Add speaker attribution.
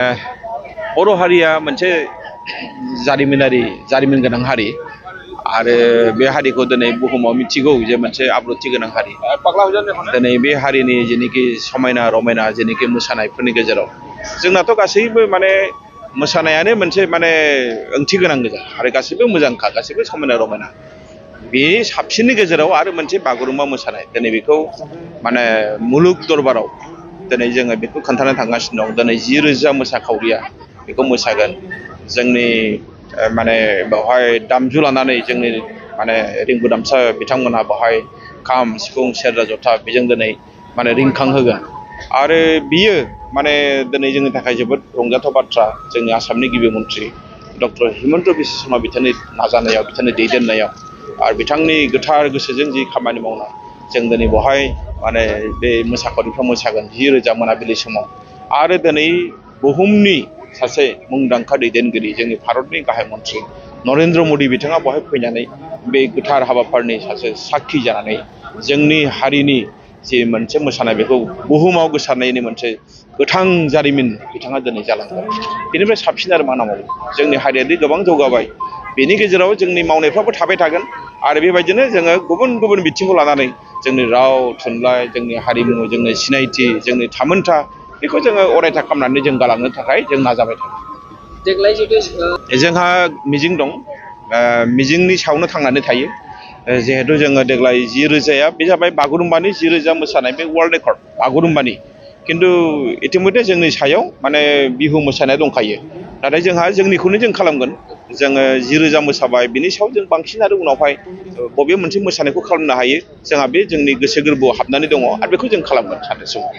Speaker 1: बर' हारिया मोनसे जारिमिन गोनां हारि आरो बे हारिखौ दिनै बुहुमाव मिथिगौ जे मोनसे आब्रुथि गोनां हारि। दिनै बे हारिनि जेनोखि समायना रमायना जेनोखि मोसानायफोरनि गेजेराव जोंनाथ' गासैबो माने मोसानायानो मोनसे माने ओंथि गोनां गोजा आरो गासैबो मोजांखा, गासैबो समायना रमायना। बे साबसिननि गेजेराव आरो मोनसे बागुरुम्बा मोसानाय, दिनै बेखौ माने मुलुग दरबाराव दिनै जोङो बेखौ खोन्थानो थांगासिनो दं। दिनै 10,000 मोसाखावरिया बेखौ मोसागोन। जोंनि माने बेवहाय दामजु लानानै जोंनि माने रिंगु दामसा बिथांमोनहा बेवहाय खाम, सिफुं, सेरजा, जथा बेजों दिनै माने रिंखांहोगोन। आरो बियो माने दिनै जोंनि थाखाय जोबोद रंजाथाव बाथ्रा। जोंनि आसामनि गिबि मन्थ्रि डक्टर हिमन्त बिश्व शर्मा बिथांनि नाजानायाव, बिथांनि दैदेननायाव आरो बिथांनि गोथार गोसोजों जि खामानि मावनाय, जों दिनै बेवहाय माने बे मोसाखावरिफ्रा मोसागोन 10,000 मोनाबिलि समाव। आरो दिनै बुहुमनि सासे मुंदांखा दैदेनगिरि, जोंनि भारतनि गाहाय मन्थ्रि नरेन्द्र मदि बिथाङा बेवहाय फैनानै बे गोथार हाबाफारिनि सासे साखि जानानै जोंनि हारिनि जि मोनसे मोसानाय बेखौ बुहुमाव गोसारनायनि मोनसे गोथां जारिमिन बिथाङा दिनै जालांगोन। बेनिफ्राय साबसिन आरो मा नांबावगौ? जोंनि हारियादि गोबां जौगाबाय, बेनि गेजेराव जोंनि मावनायफ्राबो थाबाय थागोन आरो बेबायदिनो जोङो गुबुन गुबुन बिथिंखौ लानानै जोंनि राव थुनलाइ, जोंनि हारिमु, जोंनि सिनायथि, जोंनि थामोनथा बेखौ जोङो अरायथा खालामनानै जों गालांनो थाखाय जों नाजाबाय थागोन।
Speaker 2: देग्लाय जुदि
Speaker 1: जोंहा मिजिं दं, मिजिंनि सायावनो थांनानै थायो। जिहेथु जोङो देग्लाय 10,000 बे जाबाय बागुरुम्बानि 10,000 मोसानाय, बे वर्ल्ड रेकर्ड बागुरुम्बानि। खिन्थु इतिमধ্যे जोंनि सायाव माने बिहु मोसानाय दंखायो, नाथाय जोंहा जोंनिखौनो जों खालामगोन। जोङो 10,000 मोसाबाय, बिनि सायाव जों बांसिन आरो उनावहाय बबे मोनसे मोसानायखौ खालामनो हायो, जोंहा बे जोंनि गोसो गोरबोआव हाबनानै दङ आरो बेखौ जों खालामगोन साननैसो उनाव।